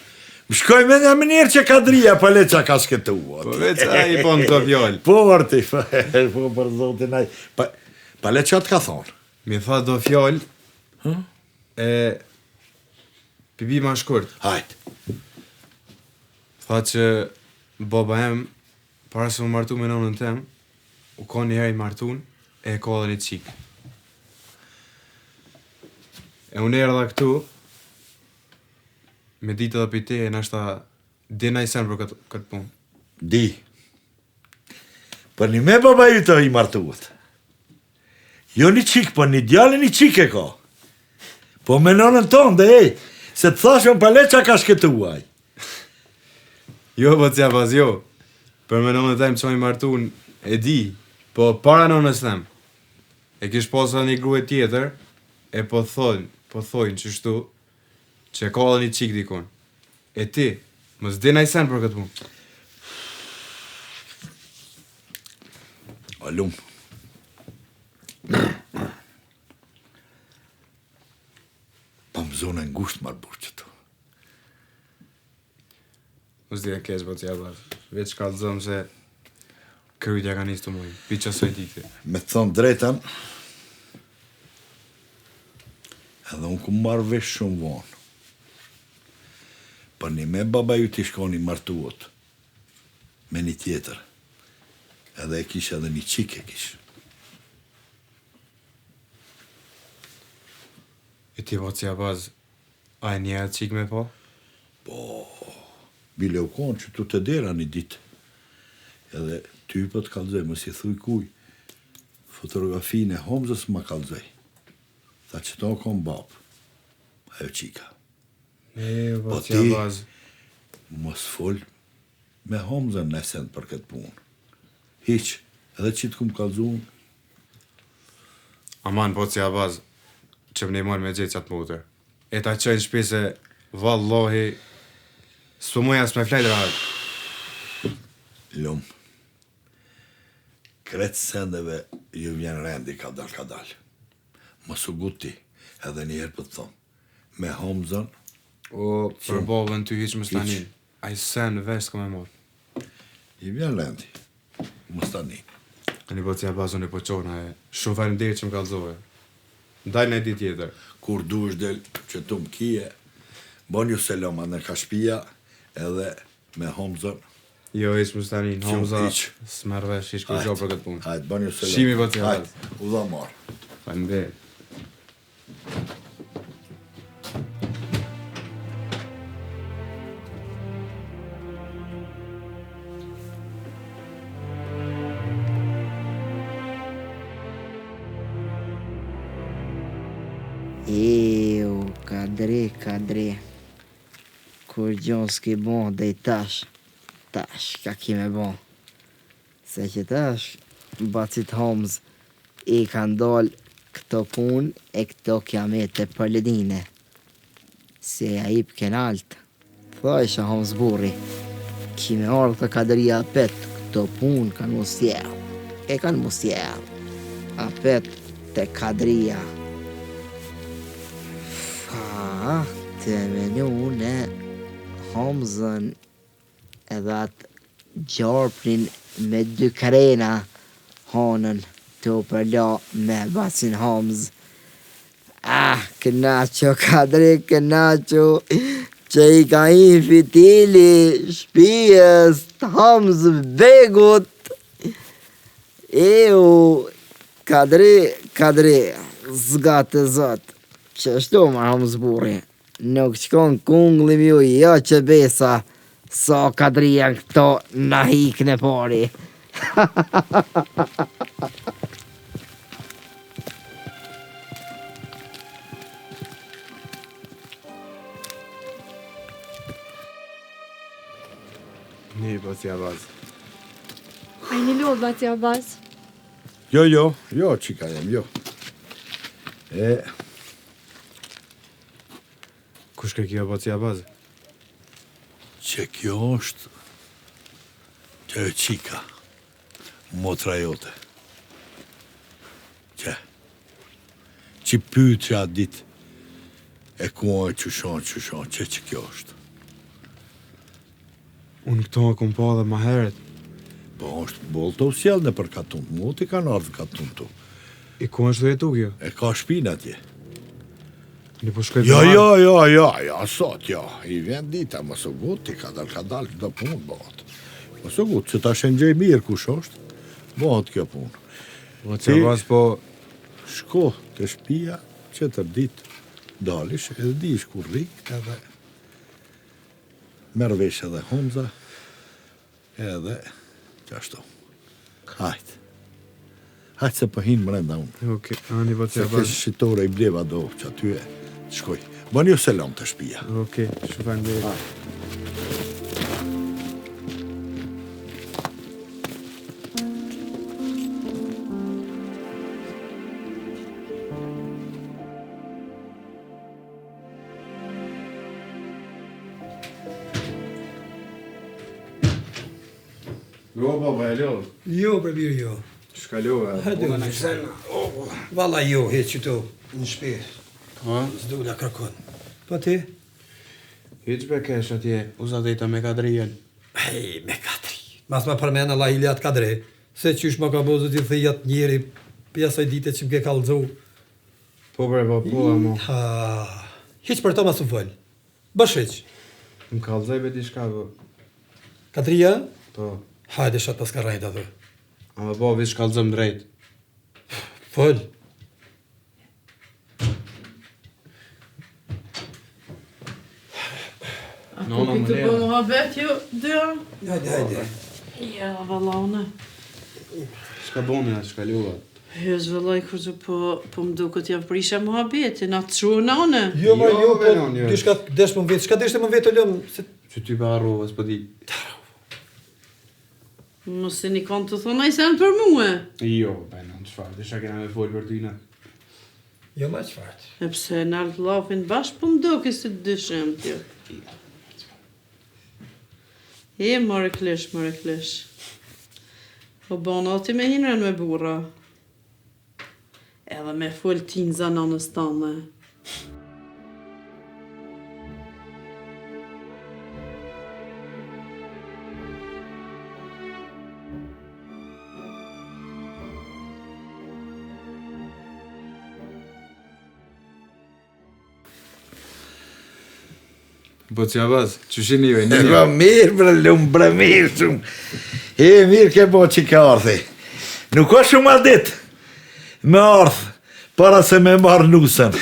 Më shkoj me një mënyrë që Kadria, po le që ka shketu. Po veç ai po në të fjalë. Po, vërti, po, po për zotin ai. Pa, pa le që të ka thonë. Mi tha do fjalë, e pi bi ma shkurt. Hajt. Tha që baba em, para se u martu me nonën tem, u ka një herë i martun e ka edhe një qikë. E unë erdha këtu, me ditë edhe për te, e nashta di naj sen për këtë, këtë punë. Di. Për një me baba yt i martuat. Jo një qikë, po një djalë një qikë e ka. Po me nonën tonë, dhe ej, se të thashë unë pa le që ka shketuaj. Jo, po Abaz, jo. Për me nonën tem që i martun, e di, po para nonës tem. E kish pas edhe një grue tjetër, e po thonë, po thojnë qështu, që e ka edhe një qikë dikun. E ti, mos di naj sen për këtë punë. O lum. Pa më zonë e ngusht marrë burë që tu. Mos di e keq, po Abaz. Veç kallzom se krytja ka nisë të muj. Pi qasaj dite. Me të thonë drejtën, edhe unë kum marrë vesh shumë vonë. Për një me baba yt ish kon i martuot, me një tjetër. Edhe e kish edhe një qikë e kish. E ti po Abaz, a e njeh atë qikë me pa? Po, bile u konë që tu te dera një ditë. Edhe ty po të kallzoj, mos i thuj kuj. Fotografinë e Homzës ma kallzoi. Tha qëto kom babë. Ajo çika. E, Po po ti Abaz. mos fol me Homzën në send për këtë punë. Hiq, edhe që të kum kallzu unë. Aman, po si Abaz, që më ndihmon me gjetë qatë motër. E ta qoj në shtëpi se vallahi s'po muj as me flejt rahat. Lum. Krejt sendeve ju vjen rendi kadal kadal. Mos u ngut ti, edhe një herë po të thom. Me Homzën, O, për babën ty hiq mos ta Hiq. nin. Ai sen vesh s'ka me marr. i vjen rendi. Mos ta nin. Ani po si Abaz unë po qona e. Shumë faleminderit që më kallzove. Dal në ditë tjetër. Kur duhesh del që tu më kije, bon ju selam anë ka shpia edhe me Homzën. Jo, hiq mos ta nin. Qu, Hamza hiq. s'merr vesh hiq kurrgjë për këtë punë. Hajt, bon ju selam. Shimi po si Hajt, Abaz. u dha marr. Faleminderit. Eu, Kadri, Kadri. Kur gjo s'ki bo dej tash, tash ka ki me bo. Se që tash, bacit Holmes i kanë dal këto punë e këto kiamete për ledine. Se ja ip kenalt. Thojsha Holmes burri, ki me ardhë të Kadria apet, këto punë kanë mu sjell. E kanë mu sjell. Apet të Kadria. Fa, të menu në Hamzën edhe atë gjarpnin me dy krena hanën të u përla me bacin Hamz. Ah, kënaqo Kadri, kënaqo që i ka i fitili shpijës të Hamz Begut. Eu, Kadri, Kadri, zga të zot, që shtu më Hamz burri, nuk shkon kunglim ju, jo që besa, sa Kadri janë këto na hikën e pari. Një po si Abaz. A jeni lodhë, baci Abaz? Jo, jo, jo, çika jem, jo. E, Kush ke kjo baci Abaz? që kjo është që e çika, motra jote. Që, që pyet që atë ditë, e ku e qyshon, qyshon, që që kjo është. Unë këto e kom pa dhe ma herët. Po është boll të u sjell në për katun, mu ti kanë ardhë katun tu. I ku është dhe jetu kjo? E ka shpinë atje. Një po shkoj Jo, të marr. jo, jo, jo, jo, sot, jo. I vjen dita, mos u ngut, ti ka dal, ka dal, do punë bëhet. Mos u ngut, që ta shengjej mirë kush është, bëhet kjo punë. Po si Abaz po Shko te shtëpia, qetër ditë dalish, edhe dish kur rri, edhe merr vesh edhe Hamza, edhe qashtu. Hajt. Hajt se po hin mrenda unë. Okej, ani po si Se Abaz. kesh shitore i bleva do që aty e të shkoj. Bën ju selam te shtëpia. Okej, shumë faleminderit. Jo, baba, e lodh. Jo, për mirë jo. Shka lodh, Hajde, unë Valla jo, hiq qëtu në shtëpi. Po? S'dula kërkon. Po ti? Hiq be kesh atje, u zadeta me Kadrijen. Hej, me Kadri. Mas ma përmend Allah ili atë Kadri. Se qysh ma ka bo zoti thejat njeri prej asaj dite që më ke kallzu. Po bre, po, po, amo. Ha, hiq për to mos u fol. Bësh hiq. Më kallzoj be diçka, po. Kadria? Po. Hajde shat pas ka rrejt aty. Ama po, veç kallzom drejt. Fol. Nona Po më të lera. bë muhabet ju, dyja? Hajde, hajde. Ja, valla unë. Shka boni atë, shka luat. Hiç vëllai kurgjo po po më duket ja prisha muhabetin, a të çuna unë? Jo, ma jo, po jo. diçka desh më vet, çka deshte më vet o lëm se Që ty pa harrova, s'po di. Mos jeni kon tu thonë naj sen për mue. Jo, be non, çfarë, desha kena me fol për ty na. Jo, ma çfarë. E pse nalt llafin bash po më duket si të dyshimt jo. E more klish, more klish. Po bon edhe ti me hi n'ren me burra. Edhe me fol tinza nanës tane. Po që Abaz, qysh jeni ju, e një Po mirë, bre, lum, bre, mirë, shumë. E, mirë ke bo që ke ardhi. Nuk ka shumë adet me ardhë, para se me marrë nusën.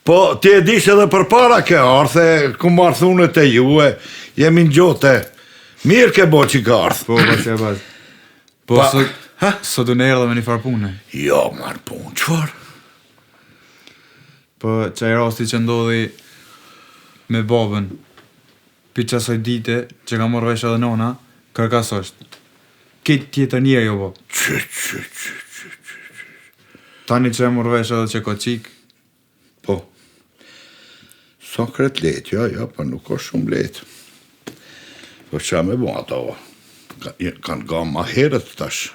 Po, ti e dish edhe përpara ke ardhë, e, kum ardhë unë te ju, e, jemi në gjote. Mirë ke bo që ke ardhë. Po, po që Abaz. Po, Pa- sot, sot unë erdha me një farë pune. Jo, marrë punë, çfarë? Po qaj rasti që ndodhi me babën, pi qasaj dite që ka marrë vesh edhe nona, kërka s'është. Krejt tjetër njeri u bo. Qy, qy, qy, qy, qy, qy. Tani që e morr vesh edhe që ka qikë. Po. S'o krejt lehtë, jo, jo, po nuk është shumë lehtë. Po ça me bo ato, kanë nga ma herët tash.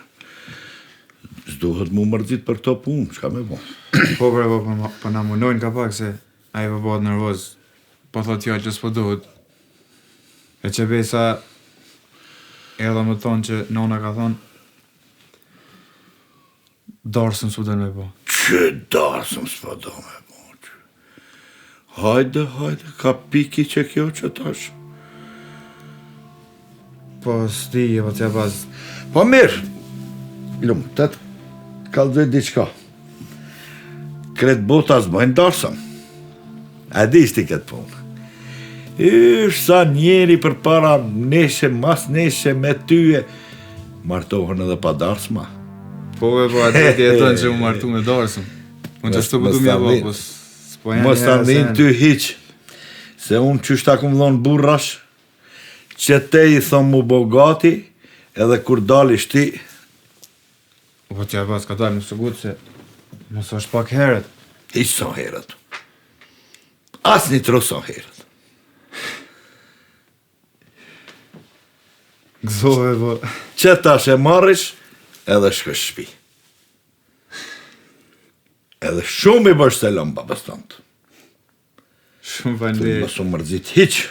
S'duhet mu mërzit për këto punë, çka me bo. Po, bre, po, po, po na munojnë ka pak se ai po bëhet nervoz. Po thot fjalë që s'po duhet. E që besa erdha me thonë që nona ka thonë Darsëm s'po don me bo. Që darsëm s'po do me bo? Që... Hajde, hajde, ka piki që kjo që tash. Po, s'di, e po t'ja baz. Po mirë, lum, të të kallzoj diçka. Krejt bota s'bojnë darsëm. A di ti këtë punë? Ysh, sa njeri përpara neshe, mas neshe, me tyje, martohen edhe pa darsma. Po, e po, atë ti e tënë që u martu me darsëm. Unë qashtu po du m'ja bo, po s'po janë Mos ta ndin ty hiq, se unë qysh ta kum dhonë burrash, që te i thom mu bo gati, edhe kur dalish ti, Po t'ja bas ka dalë në sugut se mos është pak herët. Hiq s'o herët. As një tru s'o herët. Gëzove, po. Që tash e marrish, edhe shkosh shpi. Edhe shumë i bësh selam babës tënd. Shumë faleminderit. Mos u mërzit hiq.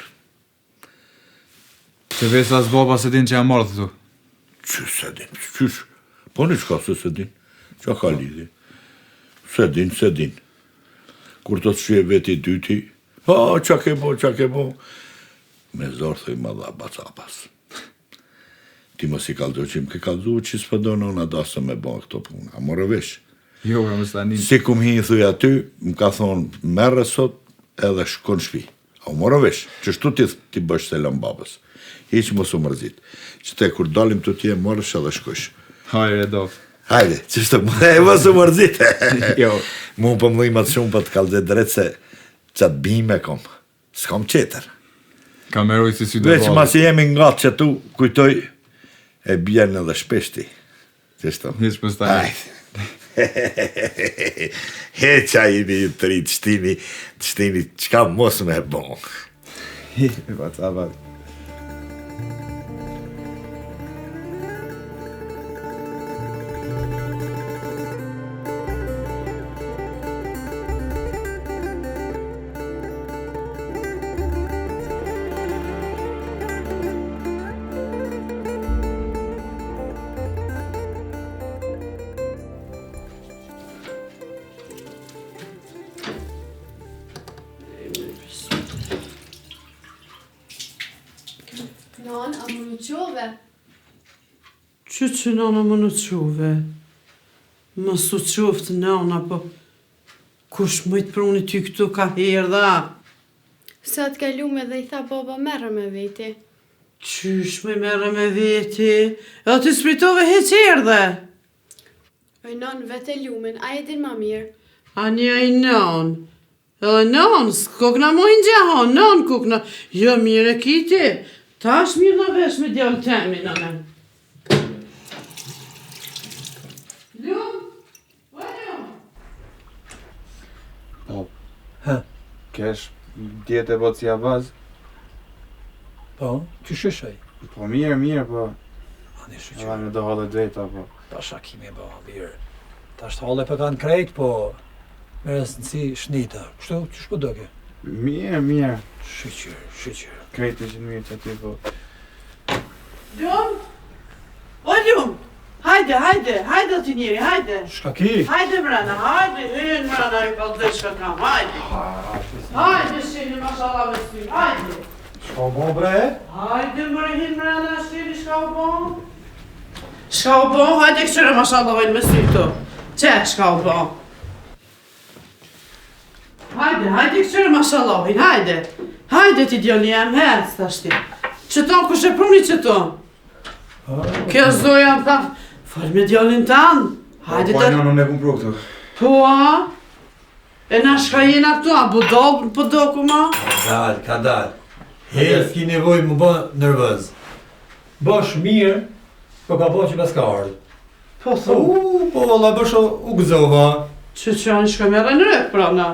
Që besa as baba s'e din që jam ardhë këtu. Që s'e din, qysh? Po një çka se s'e din, qa ka lidhje? S'e din, s'e din. Kur të të shje veti dyti, ha, qa ke bo, qa ke bo? Me zorë thuj më dha baca pas. Ti mos i kallxo që më ke kallxu që s'po do nona dasëm me bo këto punë. A more vesh? Jo, pra mos tani. Si kum hi thuj aty, më ka thonë merre sot edhe shko në shtëpi. A u more vesh? Qështu ti t'i bësh selam babës. Hiq mos u mërzit. Që te kur dalim të tje marrësh edhe shkosh. Hajre dof. Hajde, qështu e mos u mërzit. Jo. Mu po më dhimat shumë po të kallxoj drejt se qatë bime kom. S'kam tjetër. Kam me rujt si sy Veç masi jemi ngat që tu, kujtoj, e bjen edhe shpesh ti. Qështu? Hiç mos tani. He qa jeni ju të ri, të shtini, të shtini, qka mos me bo. Pa ca pa. Nan, a më nuk qove? Që që nana më nuk qove? Mos u qoftë nana, po kush më të pruni ty këtu ka herdha? Sot ke Lumi dhe i tha baba merre me veti. Qysh me merre me veti? Edhe ti s'pritove hiq erdhe? Oj nonë, vete Lumin, ai e din ma mirë. Ani oj nonë, edhe nonë, s'kokna mu në xhahon, nonë kokna, jo mirë e ki ti, tash mirë na vesh me djalë temin, nënë. Lum, o Lum. Po, hë, kesh djetë e botë si avaz? Po, qysh është ai? Po mirë, mirë, po. Ani shyqyr. Edhe me do halle t'veta, po. Tash a kimi ba, birë. Tash halle po kanë krejt, po me rëndësi shnita. Kështu, qysh po doke? Mirë, mirë. Shyqyr, shyqyr. Krejt ishin mirë që aty, po. Lum! O Lum! Hajde, hajde, hajde ti njeri, hajde! Shka ki? Hajde mrena, hajde, hyn mrena, i kallzoj shka kam, hajde! Hajde, shini, mashallah me sy, hajde! Shka u bo, bre? Hajde, more, hyn mrena, shini, shka u bo? Shka u bo, hajde këqyre mashallah vajnë me sy këtu. Qe, shka u bo? Hajde, hajde këqyre mashallah vajnë, hajde. Hajde ti djali jem, hec tashti. Qëto, kush e pruni qëto? Kjo zoja më tha, fol me djalin tanë. Hajde Po, të... po, unë e kum pru këtu. Po, a? E na shka jena këtu, a budall po doku ma? Dal, ka dal. He, s'ki nevoj më bë nervoz. Bash mirë, po ka bo që pas ka ardhë. Po, thu. U, po valla bash u gëzova. Që që janë shka merë në rëk, pra na.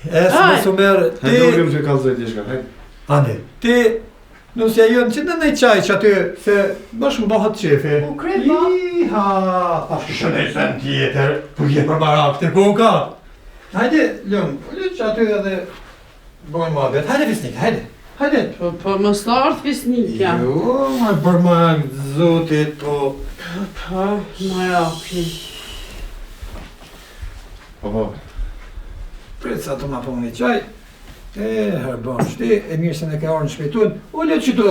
E, së mos u merë, ti... Hajde, ulëm të kallzoj diçka, hajde. Ani, ti, nusja jonë, që në nej çaj që aty, se bash më bëhet qefi. U kry, po. Iha, tash kishë në sen tjetër, po je për marak të koka. Hajde, lëm, lëm që aty edhe Bëjmë muhabet. Hajde Fisnik, hajde. Hajde. Po, po, mos të ardhë Fisnikja. Jo, më për marak zotit, po. Po, po, maraki. Po, po. Prit sa të ma po një çaj. E, herë bën shti, e mirë se në ke orë në shpejtun. Ule që të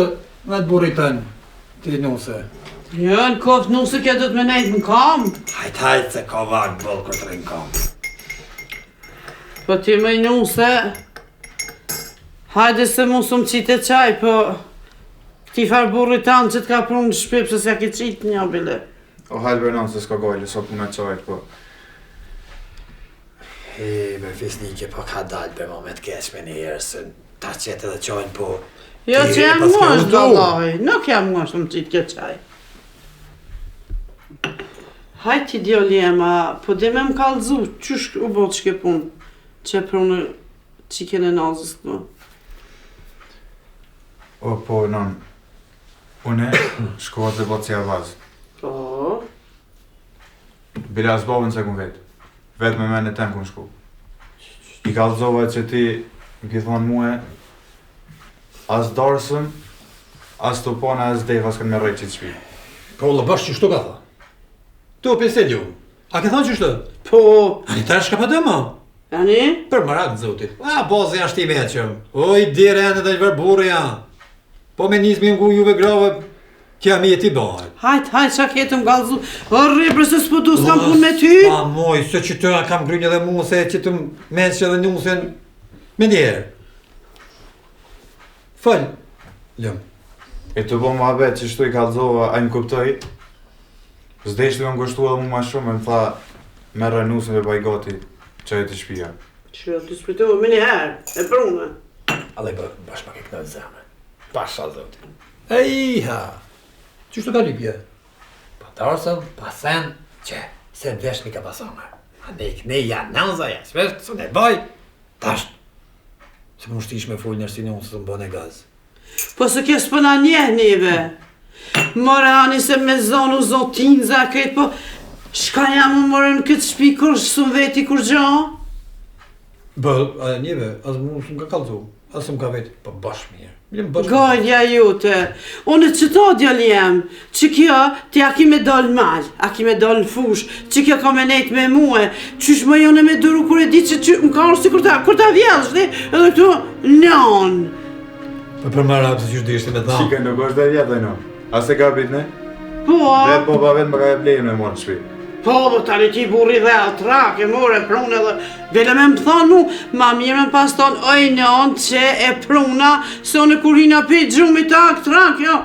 me të burrit tënë, ti nuse. Jo, në koftë nuse kjo do të me nejtë në kam. Hajt, hajt, se ka vakt boll kur të rrinë kam. Po ti më nuse Hajde se mu s'më qite çaj, po Këti farë burri tanë që të ka pru në shpi, pse s'ja ke qitë një bile O hajde bre nanë se s'ka gajle, sa puna çajit, po E, bre fisnike, po ka dalë bre mo me të keq me një herë, se ta qetë edhe çajnë, po Jo që jam mua është vallahi, nuk jam mua është më qitë kjo çaj Hajt ti djali jem, a po di me më kallzu, qysh u bo qikjo punë, që e prunë çikën e Nazës këtu? O, po, non, une shkova te baci Avaz. Po. Bile as babën s'e kum vetë, vetë me mene tem kum shku. I kallzova që ti më ki thonë mue, As darsëm, as tupana, as deva s'kanë me rrejt qit shpi. Po valla bash qështu ka tha. Tu pse di A ke thonë qështu? Po. Ani tash çka po do më? Ani? Për marak të zotit. A bazi është i meçëm. O i dire janë edhe një burrë ja. Po me nisë me ngu juve grave, kja mi e ti bëhet. Hajt, hajt, çka ke të më kallzu? O rri, bre se s'po du, s'kam punë me ty? Pa moj, se që të kam grynjë edhe mu, se që të meqë edhe nusën, me njerë. Fol. Lëm. E tu bo muhabet qështu i kallzova, ai më kuptoi. S'deshti me m'kushtu edhe mu ma shumë, e më tha merre nusën dhe baj gati, çoje te shpia. Që të shpëtu me një herë, e prune. Alle bë, bash ma ke kënaqë zemrën. Pasha zotin. Ej ha. Qështu ka lypje? Pa darsëm, pa sen, që se vesh mi ka pasonër. A ne këne ja nënza, ja shvesh, së ne baj, Tash, se më shtish me folë nërsi unë se të më bëne gaz. Po se kjo s'po na njeh neve. More ani se me zonë u zotinza krejt, po shka jam u more në këtë shpi kur s'më veti kurgjo? Bë, a njeve, as mu s'më ka kallzu, as s'më ka vetë, po bash mirë. Gajlja jote, unë qëto djali jem, që kjo ti a ki me dal n'mal, a ki me dal në fush, që kjo ka me nejt me mue, qysh më jone me duru kur e di që që më ka orë si kur ta, kur ta vjellë, shti, edhe këtu, non. Po për marak se qysh dishte me tha. Çika nuk është dhe vjetë, no. A se ka prit, ne? Po, a? Vetë po pa vetë më ka e blejnë me morë në shpi. Po, po tani ti burri dhe atrak, e more prunë edhe, vele me më thonë mu, ma mirë me pas thonë, oj nënë që e pruna, se unë kur hina pe gjumit tak, trak, jo.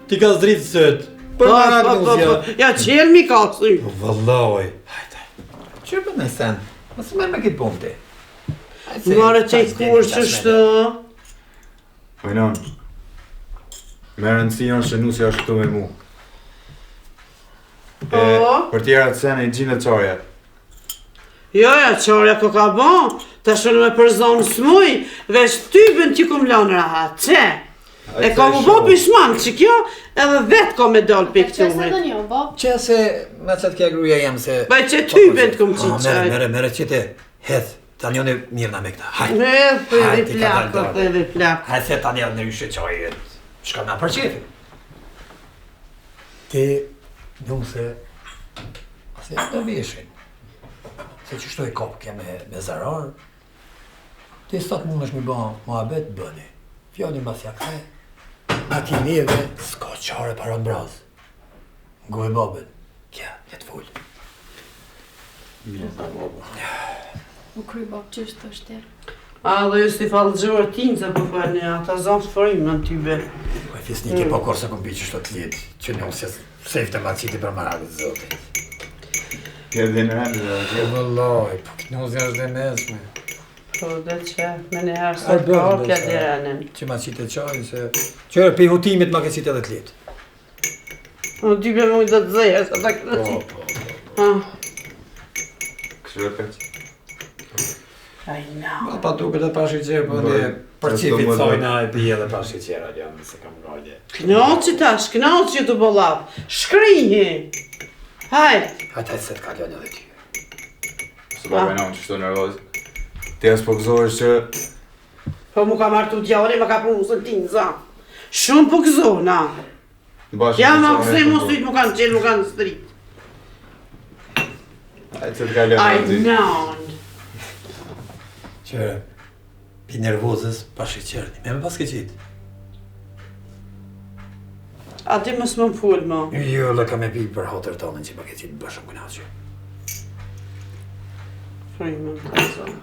Ti ka zdrit syt, për Po, marak po, nuk po, zja. po, ja qelë mi ka sy. Po, vëlloj, hajde. Qyre për në sen, mos merr me këtë punë ti. More të i kur që shtë. Oj nonë, me rëndësi janë që nusja është këtu me mu. E, Po. për tjera të sene i gjinë dhe qarja. Jo, ja, qarja ko ka bo, tash unë me përzonë s'muj, veç ty bën t'ju kum lanë rahat, qe? E ka mu bo pishman që kjo, edhe vetë ka me dalë për këtu. Qese dhe një, bab? Qe se me që të kja gruja jem se... Pa që ty bën të kum qitë qaj. Mere, mere, mere që te, hedh, tani unë mirë na me këta, hajt. Hedh, po edhe plak, po edhe plak. Hajt se tani edhe në yshe qaj, shka na për qefi. Ti, nuse, se të veshin, se qështu e kap ke me, me zarar, ti sot mund është me ba muhabet, bëni. Fjallin mas ja kthe, ati neve, s'ka qare para në braz. Ngoj babën, kja, le të fol. Mirë, tha baba. U kry babë që është është tërë. A, dhe ju si fallxhor tinë se po falni, ata zanë të frymë në tybe. Po e fisnike po korse kom pi qështu të litë, që nusja sefte ma qiti për marakët zotit. Ke dhe në rëndë dhe Jo vëllai, po këtë nusja është dhe mesme. Po dhe që, me një herë Ai sot bën, ka bën, pja se- direnin. Që ma qitë e qajnë se... Qërë, pi hutimit ma ke qitë edhe të litë. Po dybe mu dhe të zeja, sa ta këtë Po, qitë. po. Ha. Kështu e peq. Ai na. Pa, pa duket edhe pa sheqer, po ne për se qifit s'do më thojna e pi edhe pa sheqer, ajo, nëse kam gajde. Knaqi tash, knaqi të bollap. Shkrihi. Hajt. Hajt, hajt se të kalon edhe ty. Se baba e nonë që shto nervoz. Ti as po gëzohesh që Po mu ka martu djali, më ka pru së tinë, za. Shumë po gëzohna. bashkë Ja ma gëzoj mu sytë, mu kanë qenë, mu kanë strit. Hajt se të kalon Ai edhe ty. non. Qërë, pi nervozës pa sheqer, një me me pas ke qitë. A ti mos më fol më. Jo, la kam e pi për hatër tonën që ma ke qitë bë shumë kënaqje. Frymën të zotë.